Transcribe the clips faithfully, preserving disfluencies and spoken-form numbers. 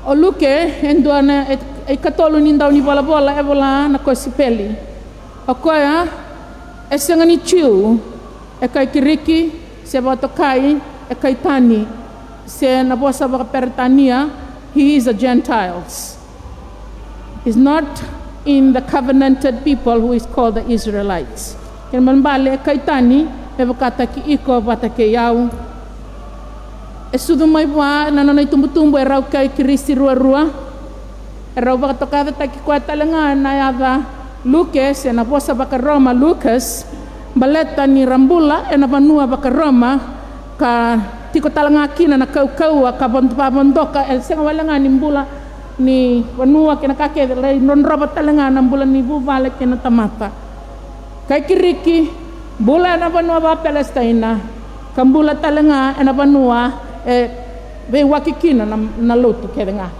O Luke e dua na, e, e ikatolu ni daunivolavola e vola na kosipeli. O koya e sega ni Jiu, e kai Kiriki, se vakatokai e kai tani, se na vosa vakaperetania, he is a Gentiles. Is not in the covenanted people who is called the Israelites. Kena ibalebale e kai tani, me vakataki iko vata kei au. E sucu mai vua na nona itubutubu e rau kai Kirisi ruarua. E rau vakatokacataki koya tale ga na yaca Luke, se na vosa vakaRoma Lucas, baleta ni ra bula ena vanua vakaRoma, ka tiko tale ga kina na kaukauwa ka va-, vavodoka, e sega wale ga ni bula ni vanua kei na ka kece, lai drodrova tale ga na bula ni vuvale kei na tamata. Kai Kiriki, bula ena vanua vaPalesitaina, ka bula tale ga ena vanua e veiwaki kina na, na lotu kece ga.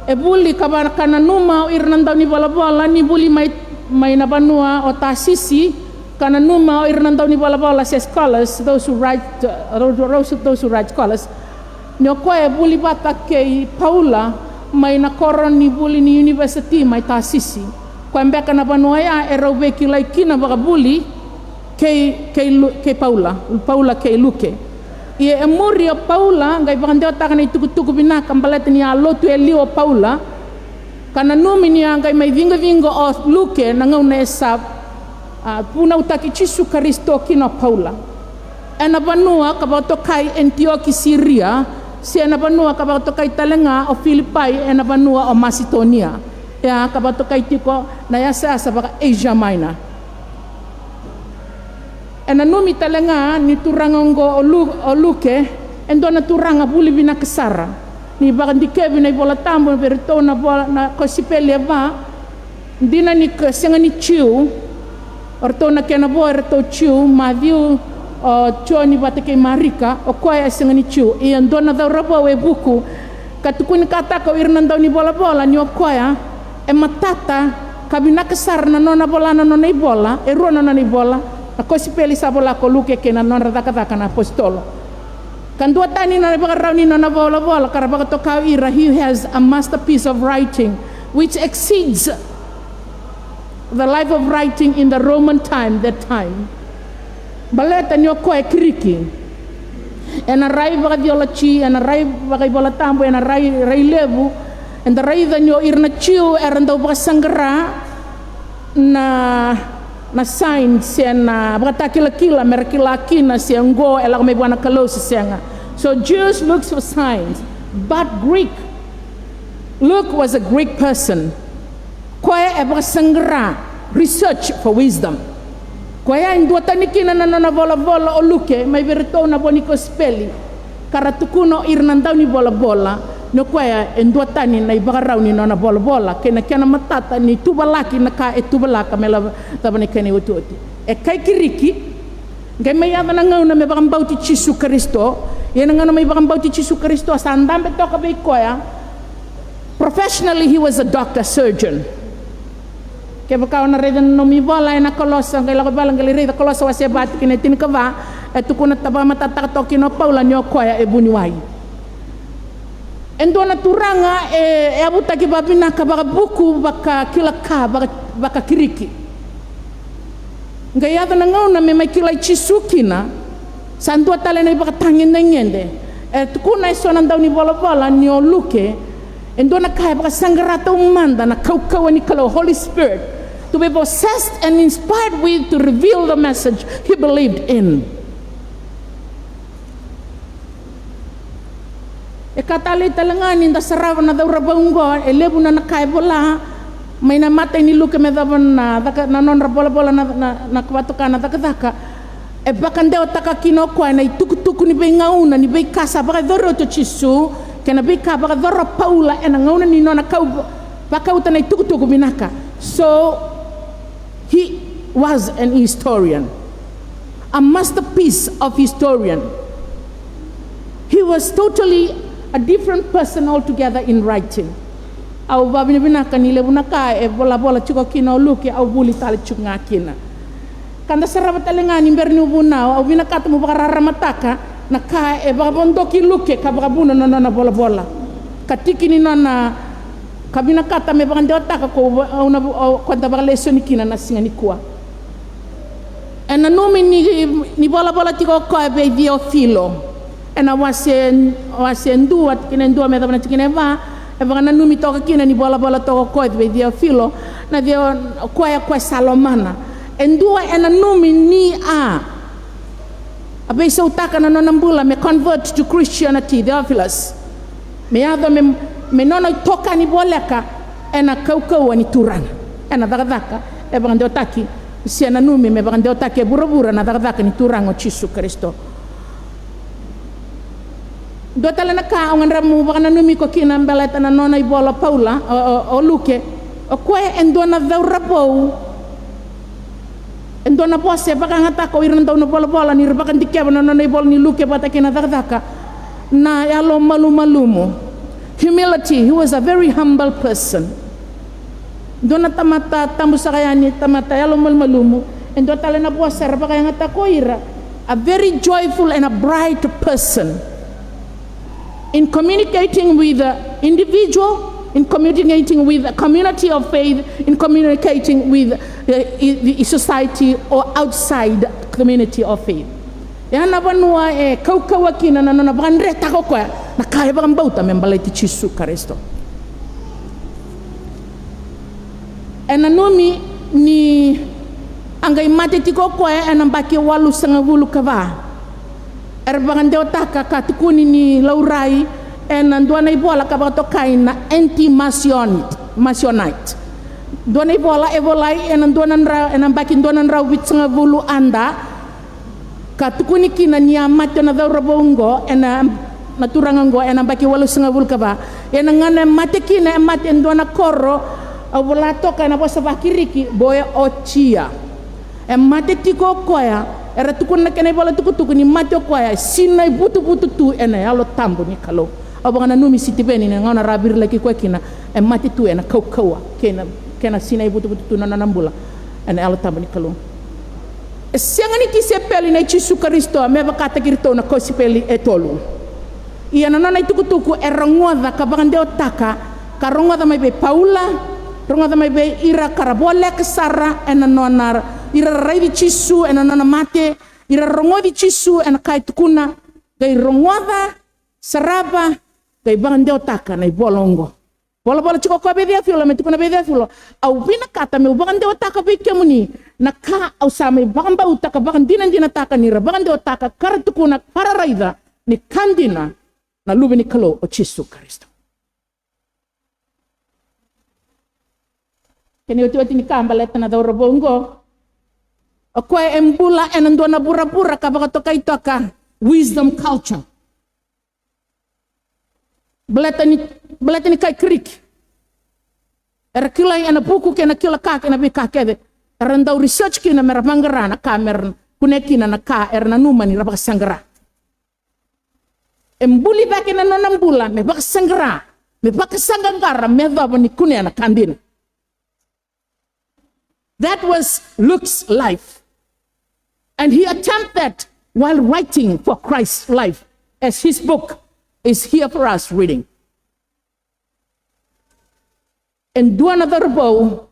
E vuli ka va-, ka nanuma o ira na daunivolavola ni vuli mai, mai na vanua o Tasisi, ka nanuma o ira na daunivolavola se scholars, those who write, uh, those, those who write scholars, ni o koya e vuli vata kei Paula mai na koro ni vuli ni university mai Tasisi. Koya beka na vanua ya e rau veikilai kina vakavuli kei, kei Lu-, kei Paula, Paula kei Luke. Ia e muri o Paula qai vakadewataka na itukutuku vinaka baleta ni a lotu e liu o Paula, ka nanumi ni a qai mai ciqociqo o Luke na gauna e sa, a, vunautaki Jisu Karisito kina o Paula. Ena vanua ka vakatokai Antioko Siria, se na vanua ka vakatokai tale ga o Filipai, ena vanua o Masitonia. Ia ka vakatokai tiko na yasayasa vaka Asia Minor. E nanumi tale ga ni turaga oqo o Lu-, o Luke, e dua na turaga vuli vinaka sara. Ni vakadikevi na iVola Tabu vei iratou na vola, na kosipeli e va, dina ni ka sega ni Jiu, o ratou na kena vo e ratou Jiu, Maciu, o Joni vata kei Marika, o koya e sega ni Jiu. Ia dua na cauravou e vuku, ka tukunikataka o ira na daunivolavola ni o koya e matata ka vinaka sara na nona vola na nona ivola, e rua na nona ivola, na kosipeli sa vola ko Luke kei na Nodra Cakacaka na Apositolo. Ka duatani na ivakarau ni nona volavola ka ra vakatoka o ira, he has a masterpiece of writing which exceeds the life of writing in the Roman time, that time. Baleta ni o koya e Kiriki. Ena rai vakacioloji, ena rai vakaivolatabu, ena rai, rai levu, eda raica ni o ira na Jiu era dau vakasaqara na, na signs, se na vakatakilakila me ra kila kina se oqo e lako mai vua na Kalou se sega. So Jews looks for signs, but Greek, Luke was a Greek person. Koya e vakasaqara, research for wisdom. Koya e duatani kina na nona volavola o Luke mai vei iratou na vo ni kosipeli, ka ra tukuna o ira na daunivolavola ni o koya e duatani na ivakarau ni nona volavola kei na kena matata ni tuvalaki na ka e tuvalaka me lava, cava na kena iotioti. E kai Kiriki, qai mai yaco na gauna me vakabauti Jisu Karisito. Ia na gauna mai vakabauti Jisu Karisito sa dabe toka vei koya. Professionally, he was a doctor, surgeon. Kevaka o na raica na nomu ivola ena Kolosa, qai lako i vale qai lai raica Kolosa wase va tikina e tinikava, e tukuna, vakamatatataka toka kina o Paula ni o koya e vuniwai. E dua na turaga e, e yavutaki vakavinaka, vakavuku, vakakilaka, vaka, vakaKiriki. Qai yaco na gauna me mai kilai Jisu kina, sa dua tale na ivakatagedegede. E tukuna e so na daunivolavola ni o Luke, e dua na ka e vakasaqara taumada na kaukauwa ni Kalou, Holy Spirit, to be possessed and inspired with to reveal the message he believed in. E ka talei tale ga ni da sarava na cauravou oqo, e levu na, na ka e vola mai na imatai ni Luke me yacova na caka, na nodra volavola na, na, na ka vakatoka na Cakacaka. E vakadewataka kina o koya na itukutuku ni veigauna, ni veika sa vakayacori oti o Jisu, kei na veika vakayacora o Paula ena gauna ni nona kau, vakauta na itukutuku vinaka. So, he was an historian, a masterpiece of historian. He was totally a different person altogether in writing. Au vakavinavinaka ni levu na ka e volavola tiko kina o Luke, au vuli tale tiko ga kina. Ka da sarava tale ga ni bera niu vunau, au vinakata meu vakararamataka Na ka e vakavodoki Luke ka vakavuna na nona volavola ka tiki ni nona, ka vinakata me vakadewataka ko au na, o, ko da vakalesoni kina na siga nikua. E nanumi ni, ni volavola tiko o koya vei Theofilo. Ena wase, wase dua, tikina e dua me yacova na tikina e va, e vakananumi toka kina ni volavola toka o koya vei Theofilo, na Theo, o koya, o koya sa lomana. E dua e nanumi ni a, a veisautaka na nona bula me convert to Christianity, Theophilus. Me yaco me, me nona itokani voleka ena kaukauwa ni Turaga. Ena cakacaka e vakadewataki, se nanumi me vakadewataki e vuravura na cakacaka ni Turaga o Jisu Karisito. Dua tale na ka au gadreva meu vakananumi iko kina baleta na nona ivola o Paula, o, o, o Luke. O koya e dua na cauravou. E dua na vosa e vakayagataka o ira na dau na volavola ni ra vakadikeva na nona ivola ni Luke vata kei na Cakacaka, na yalo malumalumu. Humility, he was a very humble person. Dua na tamata tabu saka yani, tamata yalo malumalumu. E dua tale na vosa era vakayagataka o ira, a very joyful and a bright person. In communicating with the individual, in communicating with a community of faith, in communicating with, uh, i-, the society or outside community of faith. Ya na vanua e kaukauwa kina na nona vakadretaka o koya na ka e vakabauta me baleti Jisu Karisito. E nanumi ni a qai mate tiko o koya ena baki walusagavulu ka va. Era vakadewataka ka tukuni ni laurai ena dua na ivola ka vakatokai na Anti-Marcionite, Marcionite. Dua na ivola e volai ena dua na dra-, ena baki dua na drau vitusagavulu A D, ka tukuni kina ni a mate na cauravou oqo, ena, na turaga oqo, ena baki walusagavulu ka va. Ena gauna e mate kina, e mate e dua na koro, au vola toka ena vosa vaKiriki, Boeotia. E mate tiko o koya, era tukuna na kena ivola tukutuku ni mate o koya, e sinai vutuvutu tu ena Yalo Tabu ni Kalou. Au vakananumi Sitiveni na gauna ra virilaki koya kina, e mate tu ena kaukauwa, kei na, kei na sinai vutuvutu tu na nona bula ena Yalo Tabu ni Kalou. E sega ni tisaipeli nei Jisu Karisito me vakataki iratou na kosipeli e tolu. Ia na nona itukutuku e rogoca ka vakadewataka, ka rogoca mai vei Paula, rogoca mai vei ira ka ra voleka sara ena nona, ira ra raici Jisu ena nona mate, ira ra rogoci Jisu ena ka e tukuna, qai rogoca, sarava, qai vakadewataka na ivola oqo. Volavola tiko o koya vei Theofilo, me tukuna vei Theofilo, au vinakata meu vakadewataka vei kemuni na ka au sa mai vakabauta ka vakadinadinataka ni ra vakadewataka ka ra tukuna ka ra raica ni ka dina na Luve ni Kalou o Jisu Karisito. Kena iotioti ni ka baleta na cauravou oqo, o koya e bula ena dua na vuravura ka vakatokai toka wisdom culture. Baleta ni, baleta ni kai Kiriki. Era kilai ena vuku kei na kila ka kei na veika kece. Era dau research kina me ra vaqara na ka me ra kunea kina na ka era nanuma ni ra vakasaqara. E buli cake na nona bula me vakasaqara, me vakasaqaqara me yacova ni kunea na ka dina. That was Luke's life. And he attempted that while writing for Christ's life, as his book is here for us reading. E dua na cauravou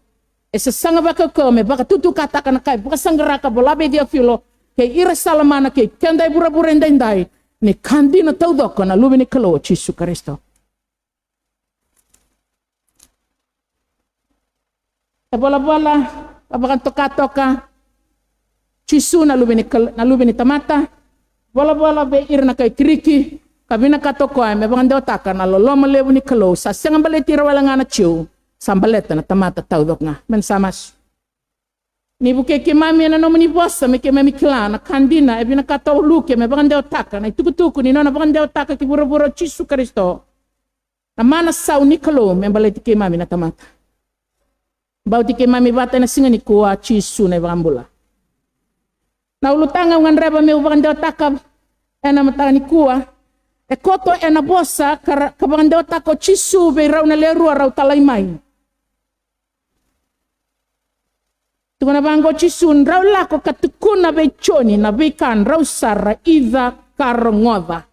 e sasaga vakaukauwa me vakatutukataka na ka e vakasaqara ka vola vei Theofilo kei ira sa lomana kei keda e vuravura edaidai, ni ka dina taucoko na Luve ni Kalou o Jisu Karisito. E volavola, a vakatokatoka Jisu na Luve ni Kal-, na Luve ni tamata. Volavola vei ira na kai Kiriki, ka vinakata o koya me vakadewataka na loloma levu ni Kalou, sa sega baleti ira wale ga na Jiu, sa baleta na tamata taucoko ga. Me na sa masu. Ni vukei keimami ena nomuni vosa me keimami kila na ka dina e vinakata o Luke me vakadewataka, na itukutuku ni nona vakadewataka ki vuravura o Jisu Karisito. Na mana sau ni Kalou me baleti keimami na tamata. Bauti keimami vata ena siga nikua, Jisu na iVakabula. Na ulutaga au gadreva meu vakadewataka ena mataka nikua, e koto ena vosa ka ra-, ka vakadewataka o Jisu vei rau na lewe rua rau talai mai. Tukuna vaqo o Jisu, drau lako ka tukuna vei Joni na veika drau sa raica ka rogoca.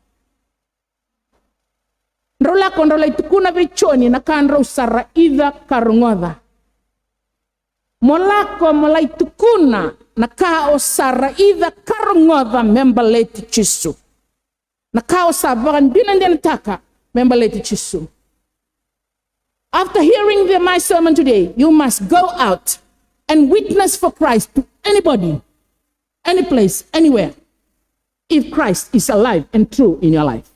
Drau lako, drau lai tukuna vei Joni na ka drau sa raica ka rogoca. Mo lako, mo lai tukuna na ka o sa raica ka rogoca me baleti Jisu. Na ka o sa vakadinadinataka me baleti Jisu. After hearing the, my sermon today, you must go out and witness for Christ to anybody, any place, anywhere, if Christ is alive and true in your life.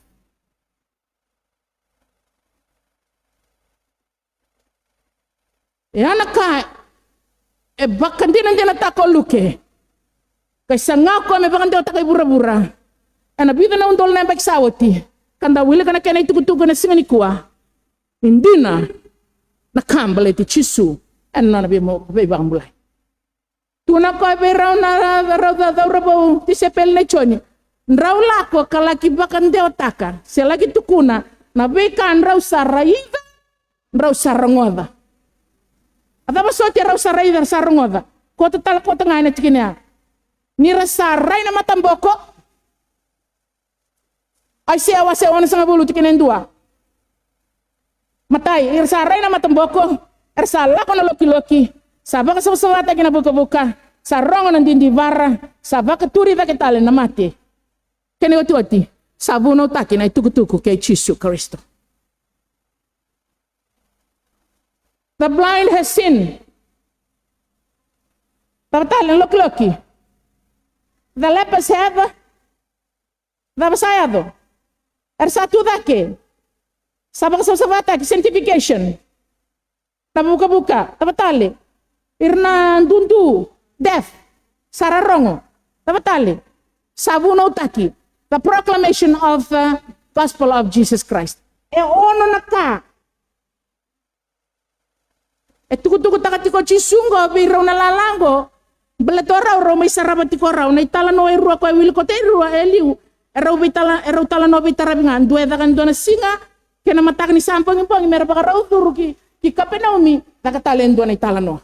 E a na ka e vakadinadinataka o Luke, ka saga o koya me vakadewataka i vuravura ena vica na udolu na yabaki sa oti, ka da wilika na kena itukutuku ena siga nikua. Ni dina na ka baleti Jisu ena nona vei-, veivakabulai. Tukuna o koya vei rau na, rau ca-, cauravou, tisaipeli nei Joni, drau lako ka laki vakadewataka se laki tukuna na veika drau sa raica, drau sa rogoca. A cava soti e rau sa raica, sa rogoca? Koto tale, koto ga ena tikina ya. Ni ra sa rai na mataboko. Aisea wase onosagavulu tikina e dua. Matai, era sa rai na mataboko, era sa lako na lokiloki, sa vakasavasavataki na vukavuka, sa rogo na didivara, sa vakaturi cake tale na mate. Kena iotioti, sa vunautaki na itukutuku kei Jisu Karisito. The blind has seen. Cava tale na lokiloki? The lepers have. Cava sa yaco? Era sa tu cake. Sa vakasavasavataki, sanctification. Na vukavuka, cava tale? Ira na dudu, deaf, sa ra rogo. Cava tale? Sa vunautaki. The proclamation of the gospel of Jesus Christ. E ono na ka e tukutukutaka tiko o Jisu oqo vei rau na lala oqo. Baleta o rau, rau mai sarava tiko o rau na italanoa e rua ko e wili koto e rua e liu. E rau veitala-, e rau talanoa veitaravi ga. Dua e caka ena dua na siga, kei na mataka ni sa bogibogi me ra vakarau curu ki, ki Kapenaumi, caka tale e dua na italanoa.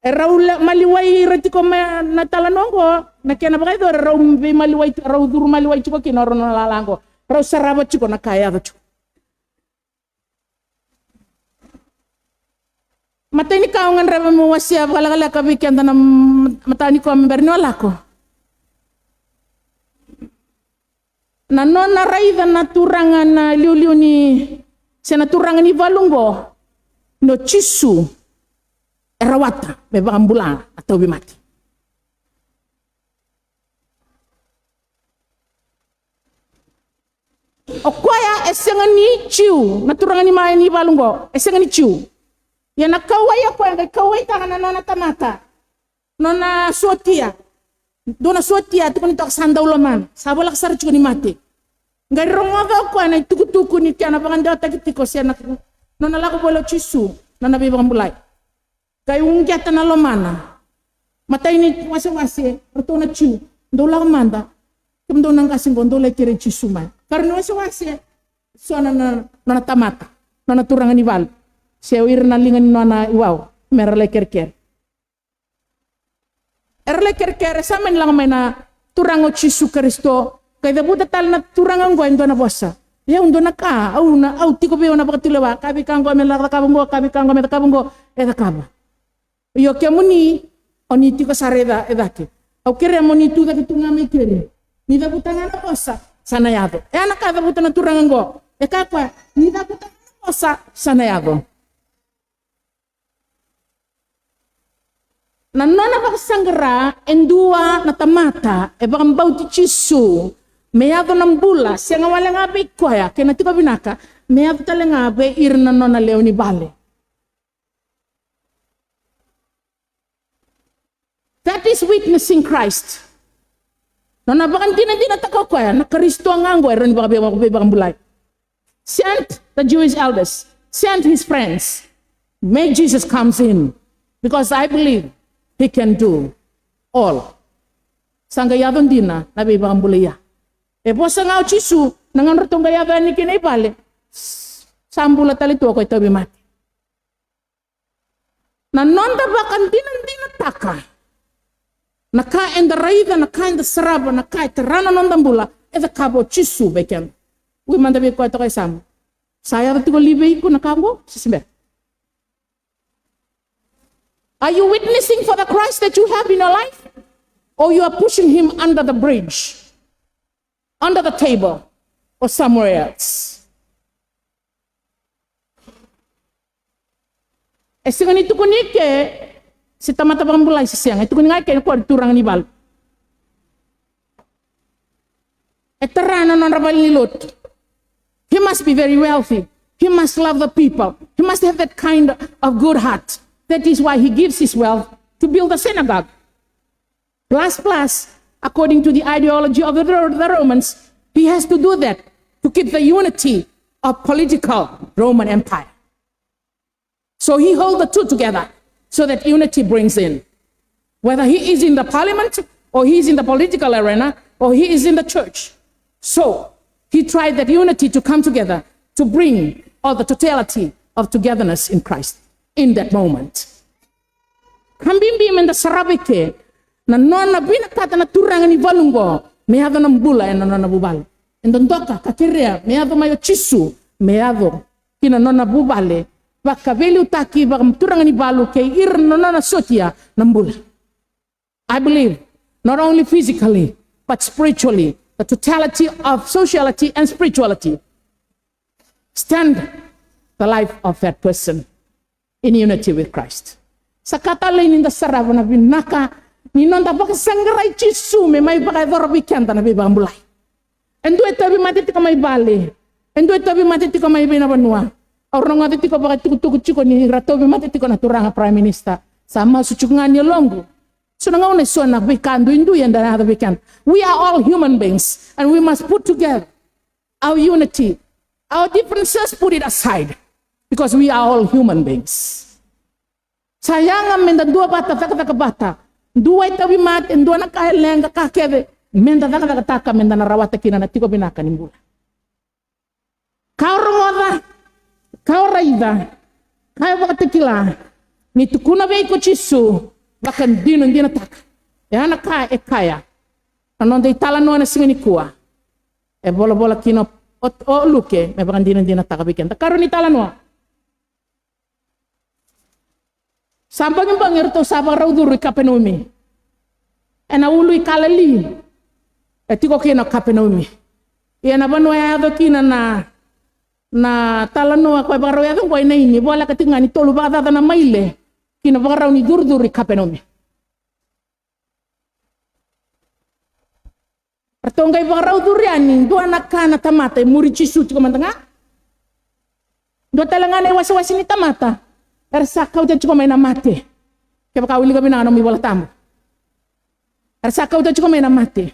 E rau le-, maliwai ira tiko mai na talanoa oqo, na kena vakayacori, e rau veimaliwai ti-, rau curu maliwai tiko kina o rau na lala oqo. Rau sarava tiko na ka e yaco tiko. Matai ni ka au gadreva meu wasea vakalekaleka vei keda na m-, mataka nikua me bera niu lako. Na nona raica na turaga na liuliu ni, se na turaga ni valu oqo, ni o Jisu e rawata me vakabula na tauvimate. O koya e sega ni Jiu, na turaga ni mai ni valu oqo, e sega ni Jiu. Ia na kauwai o koya, qai kauwaitaka na nona tamata. Nona sotia. Dua na sotia, tukuni toka sa dau lomana. Sa voleka sara tiko ni mate. Qai rogoca o koya na itukutuku ni kena vakadewataki tiko se na nona lako voli o Jisu, nona veivakabulai. Qai uqeta na lomana. Matai ni wasewase, ratou na Jiu, dou lako mada. Kemudou na qase qo, dou lai kerei Jisu mai. Karua ni wasewase, so na, na, nona tamata, nona turaga ni valu. Se o ira na liga ni nona iwau, me ra lai kerekere. Era lai kerekere, sa mani lako mai na Turaga o Jisu Karisito, qai cavuta tale na turaga oqo e dua na vosa. Ia au dua na ka, au na, au tiko vei au na vakatulewa, ka veika oqo me lako cakava oqo, ka veika oqo me cakava oqo, e cakava. Io kemuni, o ni tiko sara e ca-, e cake. Au kerea mo ni tu cake tu ga mai keri. Ni cavuta ga na vosa, sa na yaco. E a na ka e cavuta na turaga oqo. E kaya o koya, ni cavuta ga na vosa, sa na yaco. Na nona vakasaqara e dua na tamata e vakabauti Jisu, me yaco na bula, sega wale ga vei koya kei na tiko vinaka, me yaco tale ga vei ira na nona lewe ni vale. That is witnessing Christ. Nona vakadinadinataka o koya na Karisito ga oqo e rawa ni vaka-, vaka-, veivakabulai. Send the Jewish elders, send his friends. May Jesus comes in, because I believe he can do all. Sa qai yaco dina na veivakabulai ya. E vosa ga o Jisu, na gauna ratou qai yaco yani kina i vale, sa bula tale tu o koya e tauvimate. Na noda vakadinadinataka na ka eda raica, na ka eda sarava, na ka e tara na noda bula, E cakava o Jisu vei keda. Ui mada vei koya toka e yasamu. Sa yaco tiko li vei iko na ka oqo? Se sega beka. Are you witnessing for the Christ that you have in your life? Or you are pushing him under the bridge, under the table, or somewhere else? E sega ni tukuni ke se tamata vakabulai se sega. E tukuni ga ke na koya turaga ni valu. E tara na nodra valenilotu. He must be very wealthy. He must love the people. He must have that kind of good heart. That is why he gives his wealth to build the synagogue. Plus, plus, according to the ideology of the, the Romans, he has to do that to keep the unity of political Roman Empire. So he hold the two together so that unity brings in. Whether he is in the parliament or he is in the political arena or he is in the church. So he tried that unity to come together to bring all the totality of togetherness in Christ in that moment. Ka bibi meda sarava eke na nona vinakata na turaga ni valu oqo me yaco na bula ena nona vuvale. E dodoka ka kerea me yaco mai o Jisu me yaco ki na nona vuvale, vakaveiliutaki vakaturaga ni valu kei ira na nona sotia na bula. I believe not only physically but spiritually, the totality of sociality and spirituality stand the life of that person in unity with Christ. Sa ka talei ni da sarava na vinaka ni noda vakasaqarai Jisu me mai vakayacora vei keda na veivakabulai. E dua e tauvimate tiko mai vale. E dua e tauvimate tiko mai vei na vanua. Au rogoca tiko vakatukutuku tiko ni ra tauvimate tiko na turaga Prime Minister. Sa masu tiko ga ni yaloqu. So na gauna e so na veika duidui eda na yaco vei keda. We are all human beings and we must put together our unity, our differences, put it aside, because we are all human beings. Sa yaga meda dua vata, cakacaka vata. Dua e tauvimate, dua na ka e leqa, ka kece meda cakacakataka meda na rawata kina na tiko vinaka ni bula. Ka o rogoca, ka o raica, ka o vakatakila, ni tukuna vei iko Jisu, vakadinadinataka. E a na ka e kaya na noda italanoa na siga nikua. E volavola kina o, o Luke me vakadinadinataka vei keda. Karua ni talanoa. Sa bogibogi eratou sa vakarau curu i Kapenaumi. Ena ulu i Kalili e tiko kina o Kapenaumi. Ia na vanua e yaco kina na, na talanoa ko e vakarau yaco qo e Naini, voleka tiko ga ni tolu vakacaca na maile ki na vakarau ni curucuru i Kapenaumi. Ratou qai vakarau curu yani, dua na ka na tamata e muri Jisu tiko mada ga. Dua tale ga na iwasewase ni tamata era sa kauta tiko mai na mate. Kevaka o wilika vinaka na nomu iVola Tabu, era sa kauta tiko mai na mate.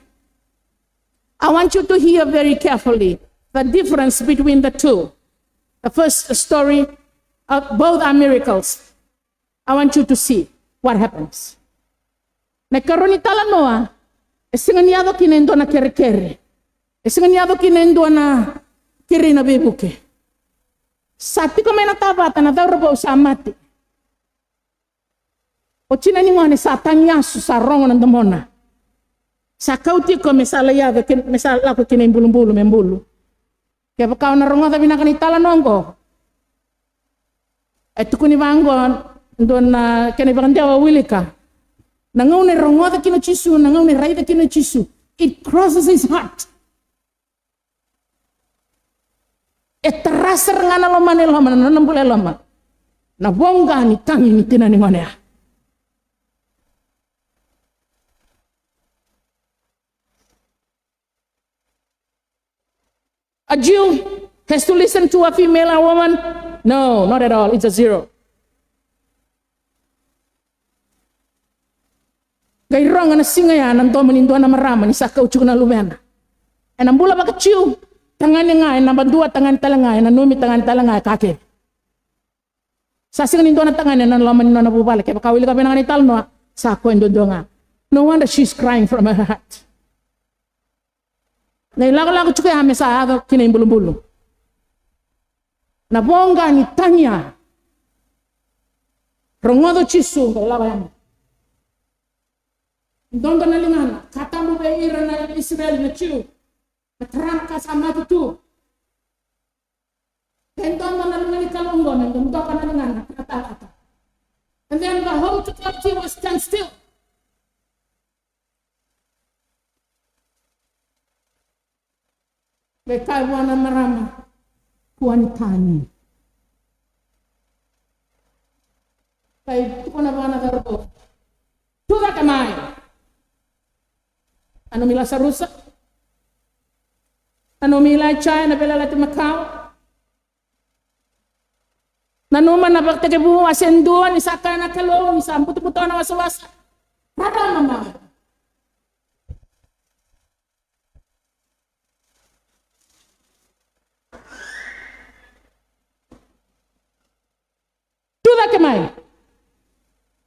I want you to hear very carefully the difference between the two. The first story, uh, both are miracles. I want you to see what happens. Na ikarua ni talanoa, e sega ni yaco kina e dua na kerekere. E sega ni yaco kina e dua na kerei na veivuke. Sa tiko mai na tavata na cauravou sa mate. O tina ni gone sa tagiyasu, sa rogo na domona. Sa kau tiko me sa lai yaco, me sa lako kina ibulubulu me bulu. Kevaka o na rogoca vinaka na italanoa oqo, e tukuni vaqo, dua na kena ivakadewa wilika. Na gauna e rogoca kina o Jisu, na gauna e raica kina o Jisu, it crosses his heart. E tara sara ga na lomana e loma, na nona bula e loma, na voqa ni tagi ni tina ni gone ya. A Jew has to listen to a female, a woman? No, not at all. It's a zero. Qai rogo na siga ya na domo ni dua na marama ni sa kau tiko na luvena. Ena bula vaka-Jew, tagane ga e naba dua, tagane tale ga e nanumi, tagane tale ga e ka kece. Sa sega ni dua na tagane ena loma ni nona vuvale. Kevaka o wilika vinaka na italanoa, sa koya duadua ga. No wonder she's crying from her heart. Na ilakolako tiko ya me sa yaco kina ibulubulu. Na voqa ni tagi ya. Rogoca o Jisu qai lako yani. Dodo na ligana, ka tabu vei ira na Isireli, na Jiu. Na tara na ka sa mate tu. E dodo na liga ni Kalou qo, me dodoka na ligana, na ka talata. And then the whole totality was stand still. Qai kaya vua na marama, kua ni tagi. Qai tukuna vua na cauravou, tu cake mai. Nanumi Lasarusa. Nanumi Ilaija ena Veiyalayalati Makawa. Nanuma na Vakatekivu wase dua ni sa kaya na Kalou ni sa butobuto na wasawasa. Rarama mai. Tu cake mai.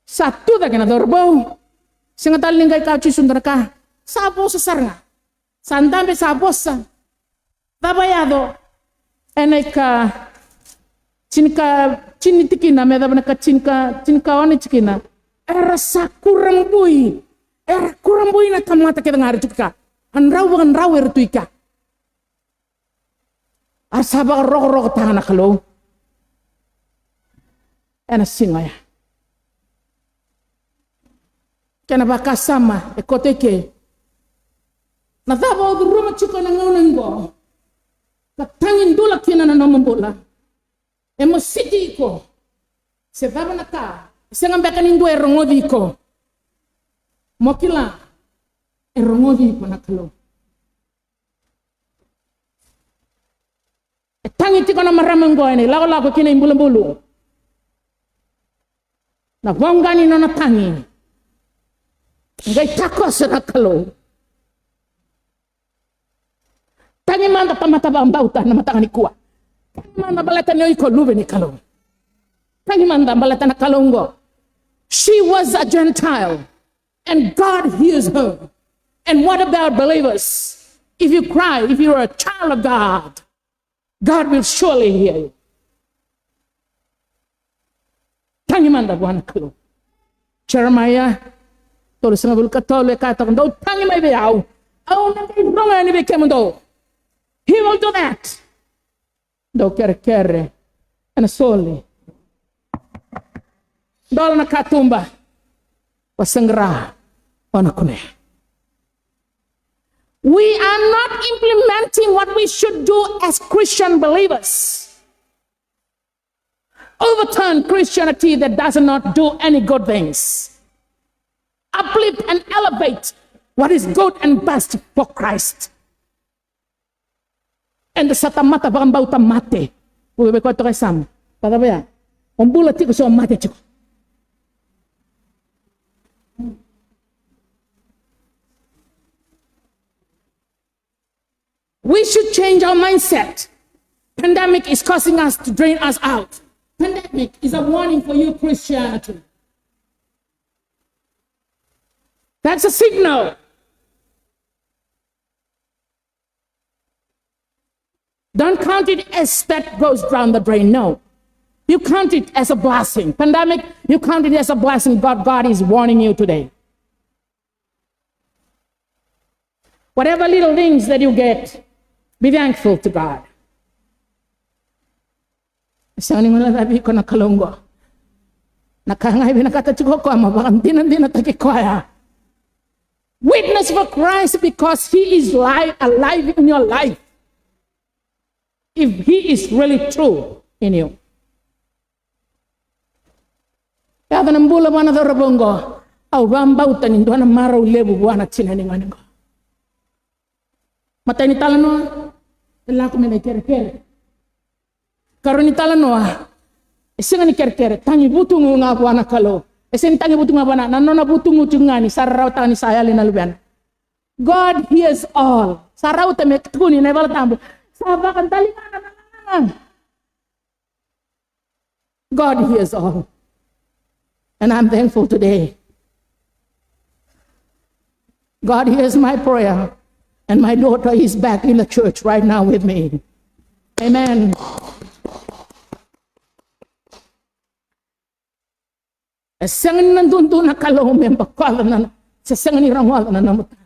Sa tu cake na cauravou. Sega tale ni qai kaya o Jisu dua na ka. Sa vosa sara ga. Sa dabe sa vosa. Cava e yaco? Ena ika tinika, tini tikina, me cava na ka tinika, tinikaono tikina. Era sa kurabui. Era kurabui na tamata kece ga era tu kika. A drau vakadrau era tu kika. A sa vakarokorokotaka na Kalou ena siga oya. Kena vakasama e koto i ke. Na cava o curuma tiko ena gauna oqo ka tagidula kina na nomu bula? E mositi iko se cava na ka? E sega beka ni dua e rogoci iko. Mo kila, e rogoci iko na Kalou. E tagi tiko na marama oqo ena ilakolako ki na ibulubulu. Na voqa ni nona tagi. Qai takoso na Kalou. Tagi mada tamata vakabauta na mataka nikua. Tagi mada baleta ni o iko luve ni Kalou. Tagi mada baleta na Kalou oqo. She was a Gentile. And God hears her. And what about believers? If you cry, if you are a child of God, God will surely hear you. Tagi mada vua na Kalou. Jeremaia tolusagavulu ka tolu e kaya toka, dou tagi mai vei au, au na qai rogo yani vei kemudou. He will do that. Dou kerekere, ena soli. Dola na katuba. Vaqara, o na kunea. We are not implementing what we should do as Christian believers. Overturn Christianity that does not do any good things. Uplift and elevate what is good and best for Christ. Eda sa tamata vakabauta mate. Vuki vei koya toka e yasamu. Ka cava ya? O bula tiko se o mate tiko. We should change our mindset. Pandemic is causing us to drain us out. Pandemic is a warning for you, Christianity. That's a signal. Don't count it as that goes down the drain. No. You count it as a blessing. Pandemic, you count it as a blessing. God, God is warning you today. Whatever little things that you get, be thankful to God. E sega ni guilecavi iko na Kalou oqo. Na ka ga e vinakata tiko o koya mo vakadinadinataki koya. Witness for Christ because he is li-, alive in your life. If he is really true in you. Yaco na bula vua na cauravou oqo. Au vakabauta ni dua na marau levu vua na tina ni gone oqo. Matai ni talanoa, e lako mai na ikerekere. Karua ni talanoa, e sega ni kerekere, tagi vutugu ga vua na Kalou. E sega ni tagi vutugu ga vua na, na nona vutugu tiko ga ni sa rarawataka ni sa yali na luvena. God hears all. Sa rauta me tukuni na iVola Tabu. Sa vakadaligana na lagana. God hears all. And I'm thankful today. God hears my prayer. And my daughter is back in the church right now with me. Amen. E sega ni na dudu na Kalou me bokoca na, se sega ni rogoca na nomu tagi.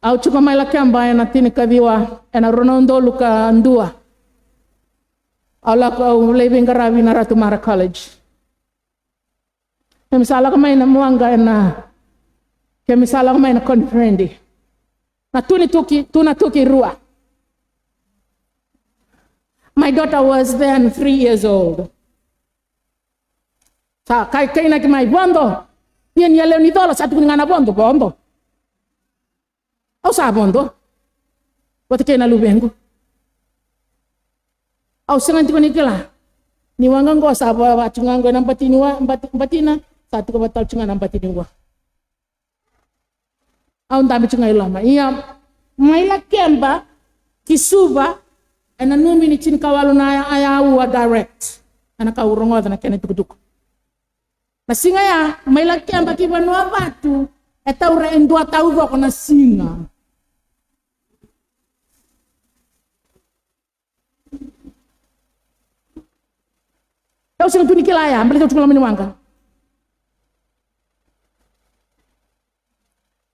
Au tiko mai Lakeba ena tinikaciwa, ena rua na udolu ka dua. Au lako, au lai veiqaravi na Ratu Mara College. Keimami sa lako mai na muaqa ena, keimami sa lako mai na koniferedi. Na tu ni tuki, tu na tuki rua. My daughter was then three years old. Sa kai kainaki mai, vodo. Ia ni yalewa ni cola, sa tukuni ga na vodo, vodo. Au sa vodo vata kei na luvequ. Au sega tiko ni kila ni waqa qo sa vava tiko ga qo ena bati ni wa, bati, batina, sa tiko vata tiko ga na bati ni wa. Au dabe tiko ga i loma. Ia, mai Lakeba ki Suva, ena nomu ni tinikawalu na aya, aya ua direct. Ena ka au rogoca na kena itukutuku. Na siga ya, mai Lakeba ki Vanuavatu, e taura e dua taucoko na siga. Au sega tu ni kila ya, baleta au tiko loma ni waqa.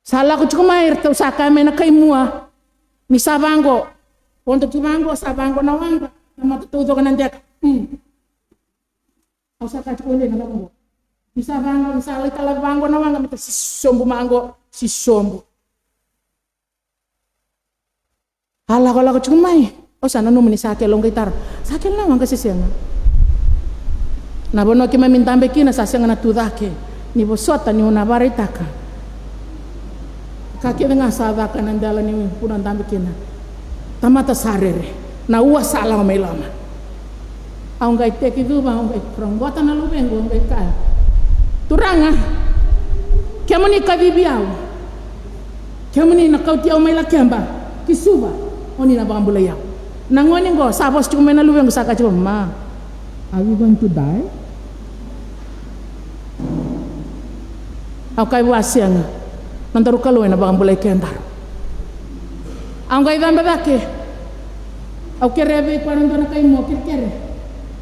Sa lako tiko mai, ratou sa kaya mai na kai mua, ni sa vaqo. Vodo tu vaqo, sa vaqo na waqa, na mata taucoko na deka. Hmm. Au sa kaya tiko, "Oi, na cava qo?" Ni sa vaqo, ni sa lai tala vaqo na waqa, me ta si sobu maqo, si sobu. A lakolako tiko mai. Au sa nanuma ni sa kele, au qai taro, "Sa kele na waqa se sega?" Na vanua keimami dabe kina sa sega na tu cake. Ni vosota niu na vakaraitaka. Ka kece ga sa caka na dela ni vanua dabe kina. Tamata sa rere. Na ua sa lako mai loma. Au qai tekicuva, au qai roqota na luvequ, au qai kaya, "Turaga, kemuni kacivi au. Kemuni na kauti au mai Lakeba ki Suva, oni na vakabulai au." Na gone qo sa vosa tiko mai na luvequ, sa kaya tiko, "Ma, are we going to die?" Au kaya vua, "Sega, na daru Kalou ena vakabulai kedaru." Au qai cabe cake. Au kerea vei koya na dua na kai mua, kerekere.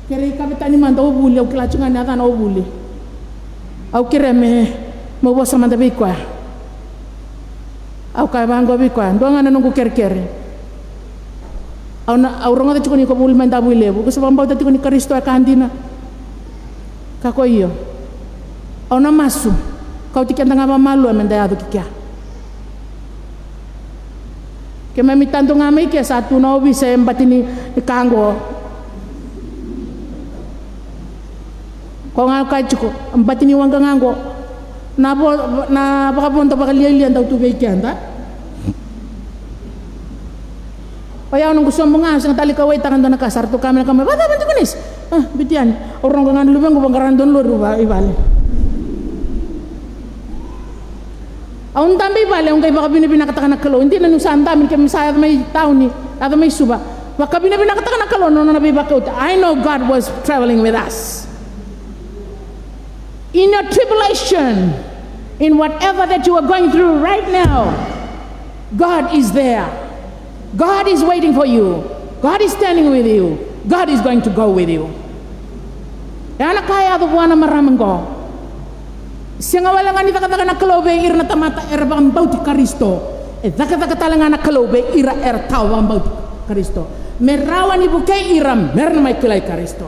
Kerei Kavetani mada o Vuli, au kila tiko ga ni yacana o Vuli. Au kerea me, meu vosa mada vei koya. Au kaya vaqo vei koya, "Dua ga na noqu kerekere. Au na, au rogoca tiko ni ko Vuli mai Davuilevu, ko se vakabauta tiko ni Karisito e ka dina?" Ka ko io. Au na masu, kauti keda ga vakamalua meda yaco ki kea. Keimami tadu ga mai ke sa tu na ovisa e bati ni ka qo. Ko ga kaya tiko, bati ni waqa ga qo. Na vo, na vakavodo vakalialia dau tu vei keda. O yau noqu sobu ga, sega tale kauaitaka dua na ka, sa ratou kaya mai na ka mai, "Vakacava tiko nisi?" "A, biuti yani. Au rogo ga na luvequ vaqara dua na lori i vale." Au dabe i vale, au qai vakavinavinakataka na Kalou. E dina niu sa dabe, ni keimami sa yaco mai tauni, yaco mai Suva, vakavinavinakataka na Kalou na nona veivakauta. I know God was traveling with us. In your tribulation, in whatever that you are going through right now, God is there. God is waiting for you. God is standing with you. God is going to go with you. E a na ka e yaco vua na marama qo. Sega wale ga ni cakacaka na Kalou vei ira na tamata era vakabauti Karisito. E cakacaka tale ga na Kalou vei ira era tawa vakabauti Karisito. Me rawa ni vukei ira mera na mai kilai Karisito.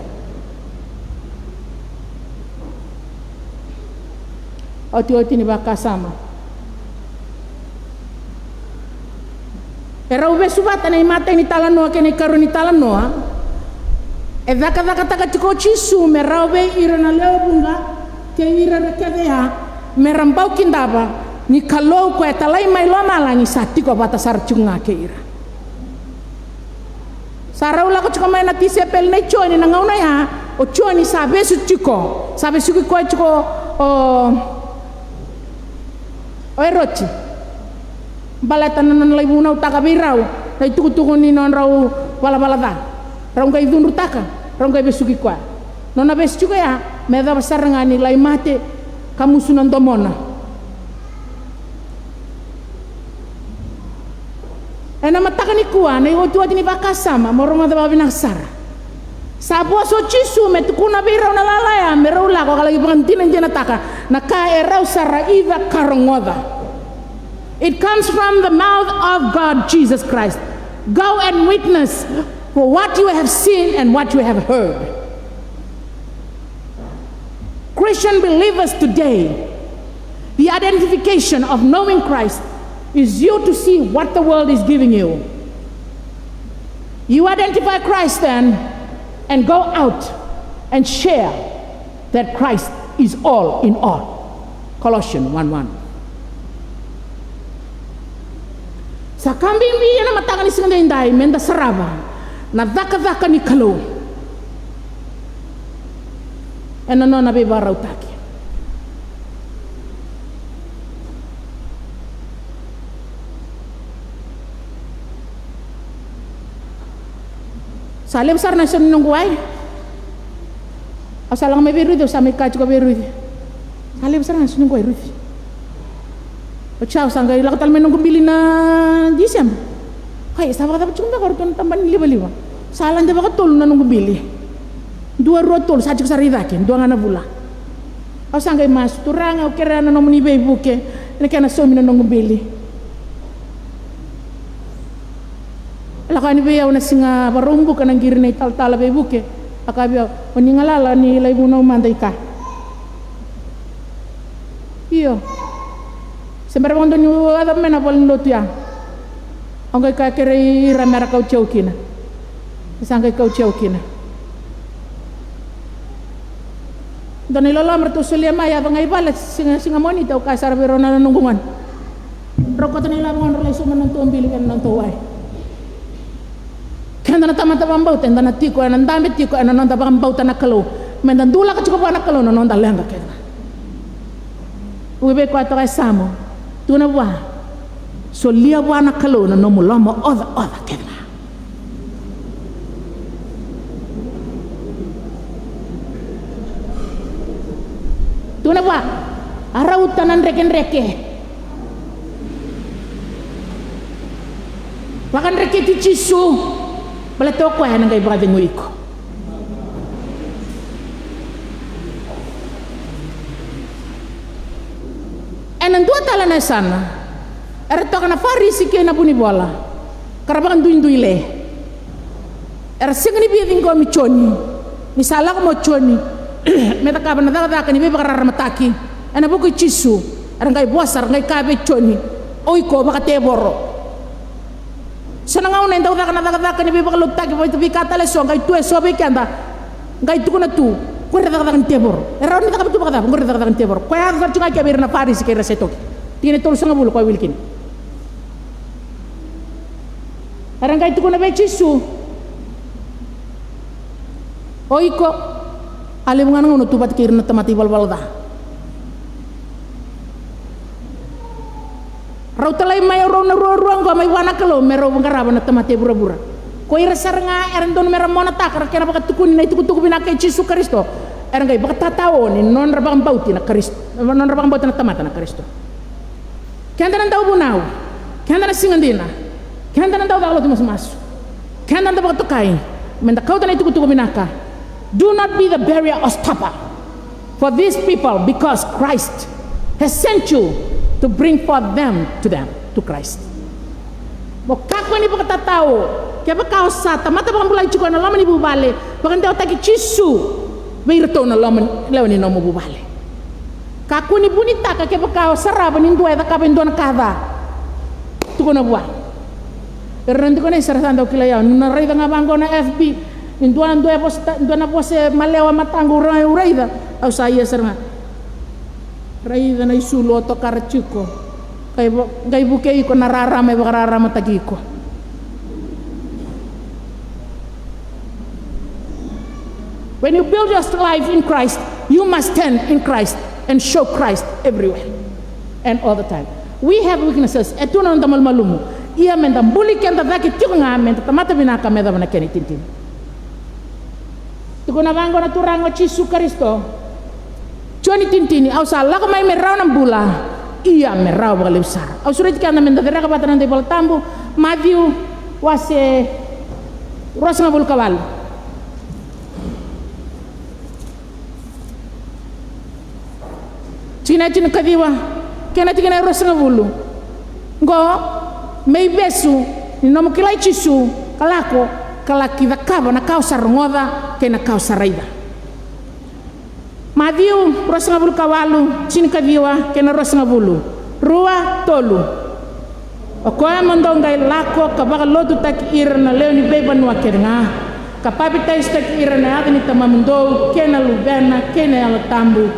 Otioti ni vakasama. E rau vesu vata na imatai ni talanoa kei na ikarua ni talanoa. E cakacakataka tiko o Jisu me rawa vei ira na lewe vuqa kei ira kece ya, me ra bau kidava ni Kalou ko e talai mai lomalagi sa tiko vata sara tiko ga kei ira. Sa rau lako tiko mai na tisaipeli nei Joni na gauna ya, o Joni sa vesu tiko, sa vesuki koya tiko o, o Eroti. Baleta na nona lai vunautaka vei rau na itukutuku ni nodrau valavala ca. Rau qai cudrutaka, rau qai vesuki koya. Nona vesu tiko ya, me yacova sara ga ni lai mate, ka musu na domona. Ena mataka nikua, na iotioti ni vakasama, mo rogoca vakavinaka sara. Sa vosa o Jisu me tukuna vei rau na lala ya, me rau lako ka laki vakadinadinataka na ka e rau sa raica ka rogoca. It comes from the mouth of God, Jesus Christ. Go and witness for what you have seen and what you have heard. Christian believers today, the identification of knowing Christ is you to see what the world is giving you. You identify Christ then and go out and share that Christ is all in all. Colossians one one. Sa ka bibi ena mataka ni siga daidai meda sarava na cakacaka ni Kalou ena nona veivakarautaki. Sa levu sara na sau ni noqu wai. Au sa lako mai vei Ruci, au sa mai kaya tiko vei Ruci, sa levu sara na sau ni noqu wai, Ruci. Oti au sa qai lako tale mai noqu bili na December. Kai, sa vakacava tiko beka o ratou na tabana ni livaliva? Sa lade vakatolu na noqu bili. Dua, rua, tolu, sa tiko sara i cake, dua ga na vula. Au sa qai masu, Turaga, au kerea na nomuni veivuke ena kena saumi na noqu bili. E lako yani vei au na siga Vakaraubuka na qiri na italatala veivuke. A kaya vei au, o ni galala ni lai vunau mada i ka. Io. Se bera vakadua niu yacova mai na valenilotu ya. Au qai kaya, kerei ira mera kauti au kina. Sa qai kauti au kina. Dua na iloloma ratou solia mai, yaco ga i vale, siga, siga Moniti, au kaya sara vei rau na noqu gone, drau kauta na ilavo ga, drau lai sauma na nodatou bili kei na nodatou wai. Keda na tamata vakabauta, eda na tiko, ena dabe tiko ena noda vakabauta na Kalou. Meda dulaka tiko vua na Kalou na noda leqa kece ga. Vuki vei koya toka e yasamu, tukuna vua, solia vua na Kalou na nomu lomaocaoca kece ga. Tukuna vua, a rauta na drekidreki. Vakadreketi Jisu, baleta o koya ena qai vakacegui iko. Ena dua tale na yasana, era toka na Farisi kei na vunivola, ka ra vakaduidui le. Era sega ni via ciqomi Joni, ni sa lako mai o Joni me cakava na cakacaka ni veivakararamataki ena vuku i Jisu. Era qai vosa, era qai kaya vei Joni, o iko vakatevoro. So na gauna e dau caka na cakacaka ni veivakalotutaki, vakaita veika tale eso, qai tu eso vei keda, qai tukuna tu, qori na cakacaka ni tevoro. E rawa ni cakava tu vakacava? Qori na cakacaka ni tevoro. Koya yaco sara tu ga kea vei ira na Farisi kei ira na Setoki. Tikina e tolusagavulu koya wili kina. Era qai tukuna vei Jisu, o iko, a levu ga na gauna o tu vata kei ira na tamata ivalavala ca. Rau talai mai o rau na ruarua oqo mai vua na Kalou me rau qarava na tamata e vuravura. Ko ira sara ga era dodonu me ra monataka na kena vakatukuni na itukutuku vinaka i Jisu Karisito, era qai vakatatao ni nodra vakabauti na Karisito, nodra vakabauti na tamata na Karisito. Keda na dauvunau, keda na siga dina, keda na daucaka lotu masumasu, keda na vakatokai, meda kauta na itukutuku vinaka. Do not be the barrier or stopper for these people, because Christ has sent you to bring forth them to them, to Christ. Mo kakua ni vakatatao. Kevaka o sa tamata vakabulai tiko ena loma ni vuvale, vakadewataki Jisu vei iratou na loma, lewe ni nomu vuvale. Kakua ni vunitaka kevaka o sarava ni dua e cakava e dua na ka ca. Tukuna vua. Era na dikoni sara sa dau kilai au, niu na raica ga vaqo na F B, ni dua, dua e vosa, dua na vosa e malewa mataqu, ra, au raica, au sa ia sara ga. Raica na isulu o tokara tiko, qai vo-, qai vukei iko na rarama e vakararamataki iko. When you build your life in Christ, you must stand in Christ and show Christ everywhere and all the time. We have weaknesses. E tu na noda malumalumu. Ia meda buli keda cake tiko ga meda tamata vinaka me yacova na kena itinitini. Tukuna vaqo na Turaga o Jisu Karisito. Joni tinitini, au sa lako mai me rawa na bula, ia me rawa vakalevu sara. Au sureti keda meda cereka vata na noda iVolatabu, Maciu wase ruasagavulu ka walu. Tikina e tinikaciwa kei na tikina e ruasagavulu. Qo me ivesu ni nomu kilai Jisu, ka lako ka laki cakava na ka o sa rogoca kei na ka o sa raica. Maciu ruasagavulu ka walu, tinikaciwa kei na ruasagavulu. Rua, tolu. O koya mo dou qai lako ka vakalotutaki ira na lewe ni veivanua kece ga, ka papitaisotaki ira na yaca ni Tamamudou kei na Luvena kei na Yalo Tabu.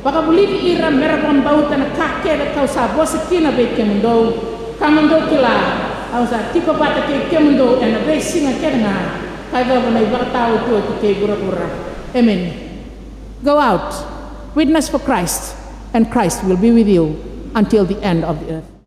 Vakavulici ira me ra vakabauta na ka kece ka'u sa vosa kina vei kemudou. Ka mo dou kila, au sa tiko vata kei kemudou ena veisiga kece ga, ka yacova na ivakataotioti kei vuravura. Emeni. Go out, witness for Christ, and Christ will be with you until the end of the earth.